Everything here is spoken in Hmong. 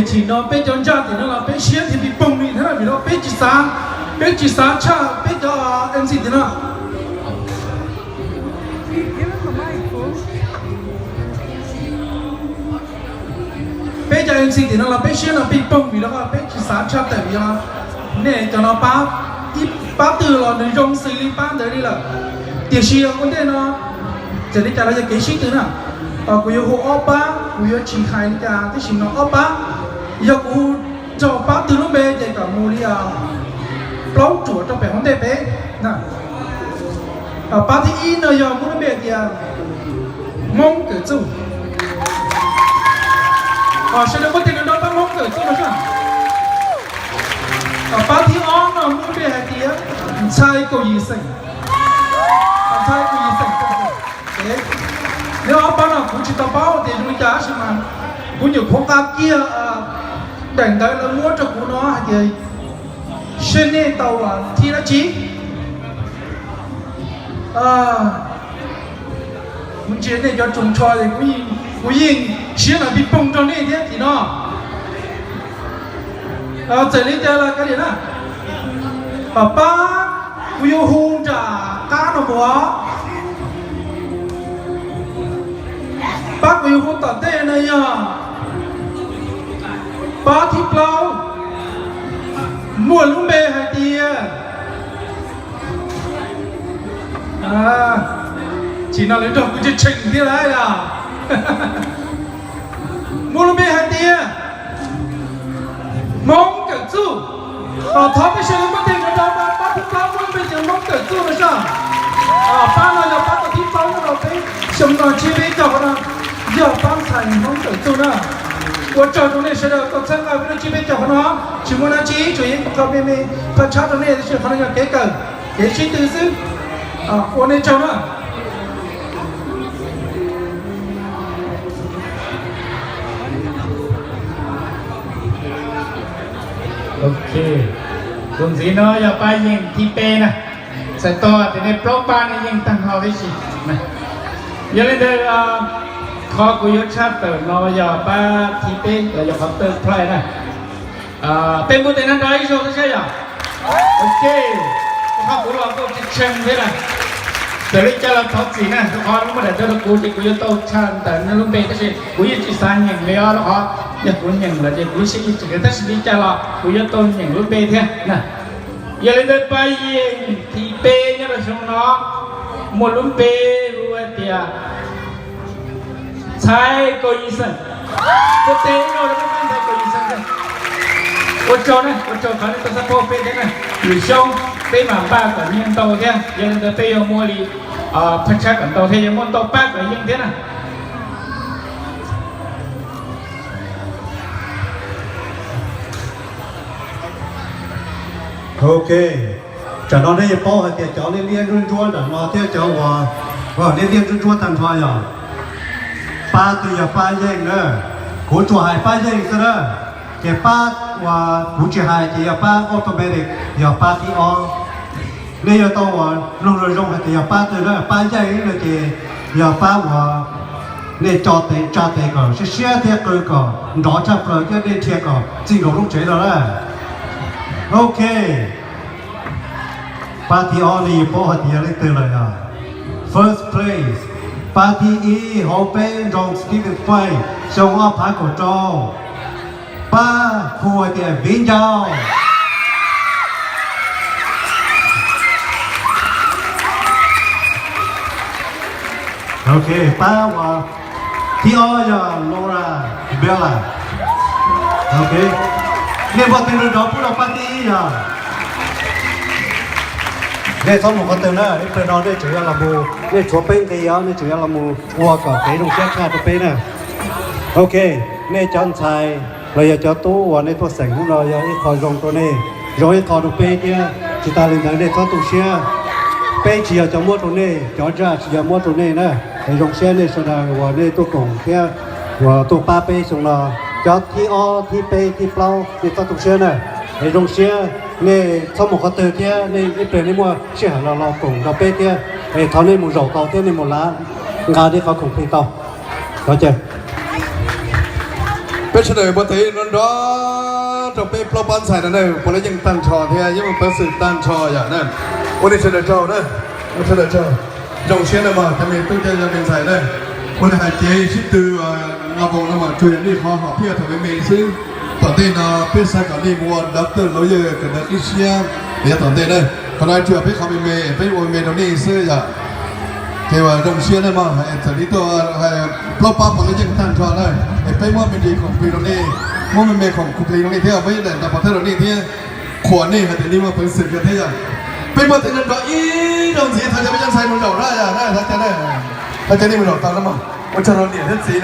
Tsim no peb cov ntsaj tim no los peb siab thiab pib poog li thiab na, vim no peb tsis xav, peb tsis xav tshaj peb cov MC tim no. Peb cov MC tim no los peb siab no pib poog vim no peb tsis xav tshaj tawm vim nej cov no pab, ib pab twg los nws zoo xws li pab ntawd li lawm. Tiam sis ua ntej no txawm li cas los yog kev sib tw na, kuv yuav hu ob pab, kuv yuav tsis hais li cas tab sis no ob pab, yog kuv hu raug pab twg lub npe ces kom mus li plaub ruam rau pem hauv ntej peb. Pab thib ib no yog muab lub npe hais tias Hmoob Kawm Txuj. Sawv daws muab tes nrog pab Hmoob Kawm Txuj no sab. Pab thib ob no muab lub npe hais tias Ntxhais Kaum Yim Xeem. Ntxhais Kaum Yim Xeem. Nyob ob pab no kuv tsis tau paub tias zoo li cas tab sis mas kuv nyuam qhuav nqa kiag daim ntawv lawv muab rau kuv no hais tias seb nej tau thib dab tsi. Kuv ntsia nej cov tsoos tsho es kuv yeej siab no pib poog rau nej thiab tim no. Txawm li cas los kav liam na, pab kuv yuav hu nram qab no mus. Pab kuv yuav hu tom ntej no yog pab thib plaub, muaj lub npe hais tias, tsim no lawv nrog kuv tseem tsheej thiab lauj. Muaj lub npe hais tias Hmoob Kawm Txuj. Thov peb sawv daws muab tes nrog rau pab thib plaub muaj lub npe tias Hmoob Kawm Txuj no sab. Pab no yog pab tau thib plaub nyob rau peb xyoo no tsib peb caug qhov no, yog pab ntxhais Hmoob Kawm Txuj na. Ua tsaug rau nej sawv daws tau txhawb nqa peb lub tsib peb caug qhov no, tsis muaj dab tsi, tsuas yog ib qho me me qhov tshab rau nej tab sis qhov no yog kev kawm, kev sib tw xwb. Ua nej tsaug na. Ok, tus ntxiv no yog pab yeej thib peb na. Txhais tau tias nej plaub pab nej yeej tag nrho tib si. Yog li ntawd, qhov kuv yuav tshaj tawm no yog pab thib peb los yog qhov third prize na. Peb npuaj tes nrog ib zaug tib si yom. Ok, rau qhov kuv los kuj tsis tsheej thiab na. Txawm li cas los thov txim na, rau qhov muaj daim ntawv rau kuv ces kuv yuav tau tshaj tawm nej lub npe tab sis kuv yeej tsis xav nyeem li os, rau qhov yog kuv nyeem lawm ces kuv lub siab yeej tsis khwv, tab sis li cas los kuv yuav tau nyeem lub npe thiab na. Yog li ntawd pab yeej thib peb nyob rau xyoo no muaj lub npe hu hais tias Ntxhais Kaum Yim Xeem. Kuv tes ib zaug rau peb Ntxhais Kaum Yim Xeem. Ua tsaug na, ua tsaug qhov nej tau xab phauj peb thiab na. Lwm xyoo peb mam npaj kom nyiaj ntau thiab, yog li ntawd peb yuav muaj li thawj tshab kom ntau thiab, yuav muaj ntau pab kom yeej thiab na. Ok, tsam no nej yuav paub hais tias cov liab liab ntsuab ntsuab ntawm no thiab cov uas liab liab ntsuab ntsuab tag nrho yog pab twg yog pab yeej na. Kuv tsuas hais pab yeej xwb na, ces pab uas kuv tsis hais ces yog pab automatic, yog pab thib ob. Nej yuav tau uas mloog zoo zoo hais tias yog pab twg na, pab yeej no ces yog pab uas nej tso tes tsa tes kom siab siab thiab qw kom nrov tshaj plaws thiab nej dhia kom txij nkaus lub tsev no na. Ok, pab thib ob nej yuav paub hais tias yog leej twg lawm yog first place, pab thib ib hauv peb nroog Stephen Fay xyoo ob phav kaum rau, pab hu hais tias Viv Ncaus. Ok, pab uas thib ob yog Laura Bella. Ok, nej npog tes nrov nrov pub rau pab thib ib yog. Nej txhob mus qhov twg na, ib pliag no nej tseem yuav los mus, nej tshuav peb nqi os, nej tseem yuav los mus ua kom kev zoo siab tshaj rau peb na. Ok, nej cov ntxhais los yog cov tub uas nej tuaj xeem hnub no yog ib qho zoo rau nej, zoo ib qho rau peb thiab. Tsis tas li ntawd nej txhob tu siab, peb tsis yog cov muab rau nej, cov judge tsis yog muab rau nej na. Es zoo siab nej sawv daws uas nej tuaj koom thiab uas tuaj pab peb xyoo no. Cov thib ob, thib peb, thib plaub nej txhob tu siab na. Es zoo siab nej txhob mus qhov twg thiab, nej ib pliag nej muaj sij hawm los los koom nrog peb thiab. Es thov nej mus zaum tau thiab nej mus lav nqa nej qhov khoom plig tau. Thov caw. Peb sawv daws npaj tes nrov nrov rau peb plaub pab ntxhais no na, puav leej yeej tag nrho thiab yeej muaj peev xwm tag nrho yom na. Ua nej sawv daws tsaug na, ua sawv daws tsaug. Zoo siab na mas cov me tub cov yog me ntxhais na, ua li hais ces sib tw nqa voos no mas tsuas yog nej qhov hom phiaj thaum me me xwb. Tom ntej no peb xav kom nej mus ua doctor lawyer kom ntawd qib siab, yog tom ntej na. Qhov no tsuas yog peb qhov me me, peb ua me me rau nej xwb yom. Ces ua zoo siab na mog, txawm li tuaj plaub pab puav leej yeej tag nrho na, es peb muab me ntsis khoom plig rau nej, muab me me khoom plig rau nej thiab, peb daim ntawv pov thawj rau nej thiab, qhuas nej hais tias nej muaj peev xwm kawg thiab yom. Peb npaj tes nrov nrov ib zaug ntxiv thov cov peb cov ntxhais mus zaum na yom, thov cov nej mus zaum tau na mog. Ua tsaug rau niam thiab txiv.